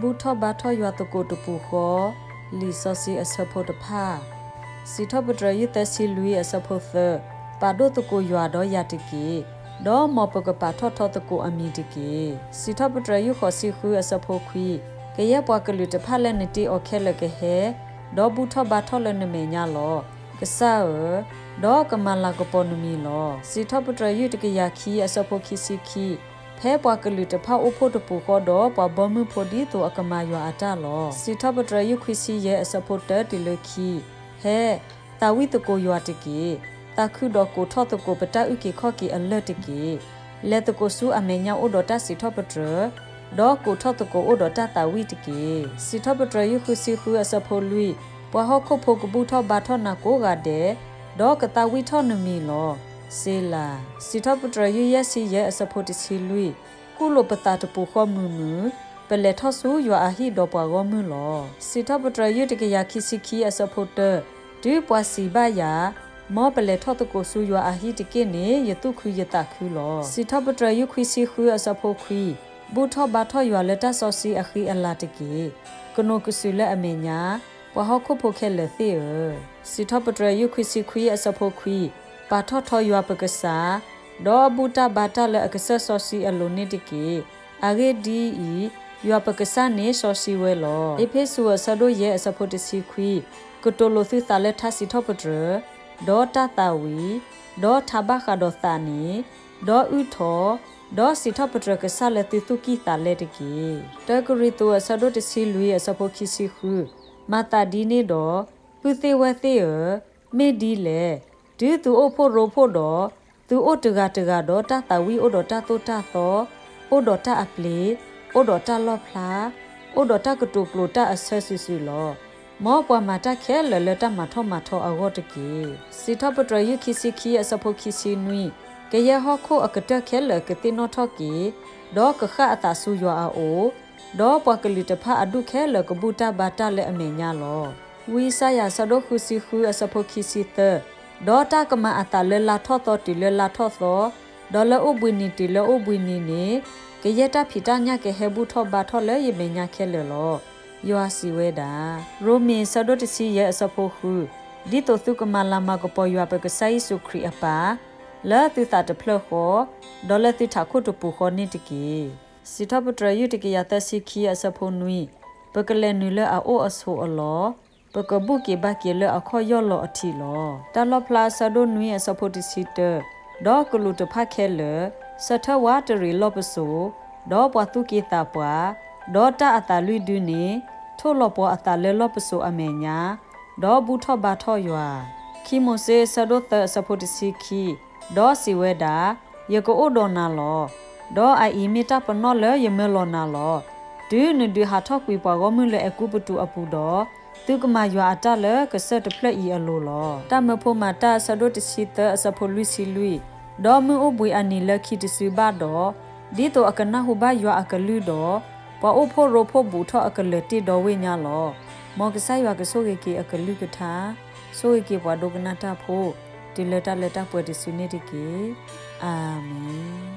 ဘူၣ်ထီၣ်ဘါထီၣ်ယွၤသကိးတပူၤဃီ, လံာ်စီဆှံအဆၢဖိတဖၣ်. စံးထီၣ်ပတြၢၤယုၢ်သၢဆံလွံၢ်အဆၢဖိသၢ, ပာ်ဒိၣ်သကိးယွၤဒီးယၤတက့ၢ်, ဒီးမ်ပကပာ်ထီၣ်ထီသကိးအမံၤတက့ၢ်. စံးထီၣ်ပတြၢၤယုၢ်ဃိးဆံဃုအဆၢဖိခွံ, ကယဲၢ်ပှၤကလုာ်တဖၣ်လၢနတ့အီၤခဲလၢာ်ကဟဲ, ဒီးဘူၣ်ထီၣ်ဘါထီၣ်လၢနမဲာ်ညါလီၤ. ကစၢ်ဧၢ, ဒီးကမၤလၤကပီၤနမံၤလီၤ. စံးထီၣ်ပတြၢၤယုၢ်တကယၤခံအဆၢဖိခံဆံခံ, ဖဲပှၤကလုာ်တဖၣ်အိၣ်ဖှိၣ်တပူၤဃီဒီးပှၤဘီမုၢ်ဖိဒ်သိးအကမၤယွၤအတၢ်လီၤ. စံးထီၣ်ပတြၢၤယုၢ်ခွံဆံယဲၢ်အဆၢဖိတၢတုၤလၢခံ, ဟဲ, သးဝံၣ်သကိးယွၤတက့ၢ်. သးခုဒီးကိးထီၣ်သကိးပတၢ်အုၣ်က့ၤခီၣ်က့ၤအလၢၢ်တက့ၢ်. လဲၤသကိးဆူအမဲာ်ညါအိၣ်ဒီးတၢ်စံးထီၣ်ပတြၢၤ, ဒီးကိးထီၣ်သကိးအိၣ်ဒီးတၢ်သးဝံၣ်တက့ၢ်. စံးထီၣ်ပတြၢၤယုၢ်ဃုဆံဃုအဆၢဖိလွံၢ်, ပှၤဟီၣ်ခိၣ်ဖိကဘူၣ်ထီၣ်ဘါထီၣ်နၤကိးဂၤဒဲး, ဒီးကသးဝံၣ်ထီၣ်နမံၤလီၤ. စ့လၤ. စံးထီၣ်ပတြၢၤယုၢ်ယဲၢ်ဆံယဲၢ်အဆၢဖိတဆံလွံၢ်, ကူၣ်လိာ်ပသးတပူၤဃီမုာ်မုာ်, ပလဲၤထီၣ်ဆူယွၤအဟံၣ်ဒီးပှၤဂီၢ်မုၢ်လီၤ. စံးထီၣ်ပတြၢၤယုၢ်တကယၤခံဆံခံအဆၢဖိတၢ, တုၤပှၤစံးဘၣ်ယၤ, မ်ပလဲၤထီၣ်သကိးဆူယွၤအဟံၣ်တက့ၢ်န့ၣ် ယသူၣ်ခုယသးခုလီၤ. စံးထီၣ်ပတြၢၤယုၢ်ခွံဆံဃုအဆၢဖိခွံ, ဘူၣ်ထီၣ်ဘါထီၣ်ယွၤလၢတၢ်စီဆှံအဃံအလၤတက့ၢ်. ကနိးကစုာ်လၢအမဲာ်ညါ, ပှၤဟီၣ်ခိၣ်ဖိခဲလၢာ်သ့ၣ်ဧၢ. စံးထီၣ်ပတြၢၤယုၢ်ခွံဆံခွံအဆၢဖိခွံ, ပာ်ထီၣ်ထီယွၤပကစၢ်, ဒီးဘူၣ်တၢ်ဘါတၢ်လၢအကစၢၢ်စီဆှံအလိၤန့ၣ်တက့ၢ်. အဂ့ၢ်ဒ်အံၤ, ယွၤပကစၢ်န့ၣ်စီဆှံဝဲလီၤ. အ့းဖ့းစူးအဆၢဒိၣ်ယဲၢ်အဆၢဖိတဆံခွံ, ကတိၤလိာ်သုသးလၢထါစံးထီၣ်ပတြၢၤ, ဒီးတၢ်သးဝံၣ်, ဒီးထါဘၣ်ဃးဒီးသးန့ၣ်, ဒီးအုၣ်ထီၣ်, ဒီးစံးထီၣ်ပတြၢၤကစၢ်လၢသုသူၣ်ကံၢ်သးလဲတက့ၢ်. တၢကရံၣ်သူးအဆၢဒိၣ်တဆံလွံၢ်အဆၢဖိခံဆံဃု, မၤသးဒ်န့ၣ်ဒီး, ပုၢ်သ့ၣ်ဝဲၢ်သ့ၣ်ဧၢ, မ့ၢ်ဒ်လဲၣ်, တုၤသုအိၣ်ဖှိၣ်ရိဖှိၣ်ဒီး, သုအိၣ်တဂၤတဂၤဒီးတၢ်သးဝံၣ်အိၣ်ဒီးတၢ်သိၣ်တၢ်သီ, အိၣ်ဒီးတၢ်အပျ့ၤ, အိၣ်ဒီးတၢ်လီၣ်ဖျါ, အိၣ်ဒီးတၢ်ကတိၤကျိာ်တၢ်အဆၢစုာ်စုာ်လီၤ. မ်ပှၤမၤတၢ်ခဲလၢာ်လၢတၢ်မၤထီၣ်မၤထီအဂီၢ်တက့ၢ်. စံးထီၣ်ပတြၢၤယုၢ်ခံဆံခံအဆၢဖိခံဆံနွံ, ကယဲၢ်ဟီၣ်ခိၣ်အကတၢၢ်ခဲလၢာ်ကသ့ၣ်နီၣ်ထီၣ်က့ၤ, ဒီးကဃၣ်အသးဆူယွၤအအိၣ်, ဒီးပှၤကလုာ်တဖၣ်အဒူၣ်ခဲလၢာ်ကဘူၣ်တၢ်ဘါတၢ်လၢအမဲာ်ညါလီၤ. ဝံယၡါယၤအဆၢဒိၣ်ဃုဆံဃုအဆၢဖိခံဆံသၢ, ဒီးတၢ်ကမၤအသးလၢလါထီၣ်သီတုၤလၢလါထီၣ်သီ, ဒီးလၢအိၣ်ဘှံးနံၤတုၤလၢအိၣ်ဘှံးနံၤန့ၣ်, ကယဲၢ်တၢ်ဖံးတၢ်ညၣ်ကဟဲဘူၣ်ထီၣ်ဘါထီၣ်လၢယမဲာ်ညါခဲလၢာ်လီၤ. ယွၤစံးဝဲဒၣ်. ရိမ့ၤအဆၢဒိၣ်တဆံယဲၢ်အဆၢဖိဃု, ဒ်သိးသုကမၤလၤမၤကပီၤယွၤပကစၢ်ယ့ၣ်ၡူးခရံာ်အပၢ်, လၢသုသးတဖျၢၣ်ဃီ, ဒီးလၢသုထးခိၣ်တပူၤဃီန့ၣ်တက့ၢ်. စံးထီၣ်ပတြၢၤယုၢ်တကယၤသၢဆံခံအဆၢဖိနွံ, ပကလဲၤနုာ်လၢအအိၣ်အဆိးအလီၢ်, ပကဘူၣ်က့ၤဘါက့ၤလၢအခီၣ်ယီၢ်လီၤအထံးလီၤ. တၢ်လီၣ်ဖျါအဆၢဒိၣ်နွံအဆၢဖိတဆံတၢ, ဒီးကလူးတဖၣ်ခဲလၢာ်, ဆၢထၢၣ်ဝးတရံးလီၢ်ပစိာ်, ဒီးပှၤသူၣ်က့သးပှၢ်, ဒီးတၢ်အသးလွံၢ်ဒုန့ၣ်, ထိၣ်လီၤပှီၤအသးလၢလီၢ်ပစိာ်အမဲာ်ညါ, ဒီးဘူၣ်ထီၣ်ဘါထီၣ်ယွၤ. ခံမိၤၡ့အဆၢဒိၣ်သၢအဆၢဖိတဆံခံ, ဒီးစံးဝဲဒၣ်, ယကအိၣ်ဒီးနၤလီၤ. ဒီးအအံၤမ့ၢ်တၢ်ပနီၣ်လၢယမၢလီၤနၤလီၤ. တုၤနဒုးဟးထီၣ်ကွံာ်ပှၤဂီၢ်မုၢ်လၢအဲၤကူပတူးအပူၤဒီး, သုကမၤယွၤအတၢ်လၢကစၢၢ်တဖျၢၣ်အံၤအလိၤလီၤ. တၢ်မၢဖိမၤတၢ်အဆၢဒိၣ်တဆံသၢအဆၢဖိလွံၢ်ဆံလွံၢ်, ဒီးမုၢ်အိၣ်ဘှံးအနံၤလၢခံတစုဘၣ်ဒီး, ဒ်သိးအကနၢ်ဟူဘၣ်ယွၤအကလုၢ်ဒီး, ပှၤအိၣ်ဖှိၣ်ရိဖှိၣ်ဘူးထီၣ်အကလၢၤတ့ၢ်ဒီဝ့ၢ်ညါလီၤ. မ်ကစၢ်ယွၤကဆိၣ်ဂ့ၤက့ၤအကလုၢ်ကထါ, ဆိၣ်ဂ့ၤက့ၤပှၤဒိကနၣ်တၢ်ဖိ, တုၤလၢတၢ်လၢတၢ်ပှဲၤတစုန့ၣ်တက့ၢ်. အၤမ့ၣ်.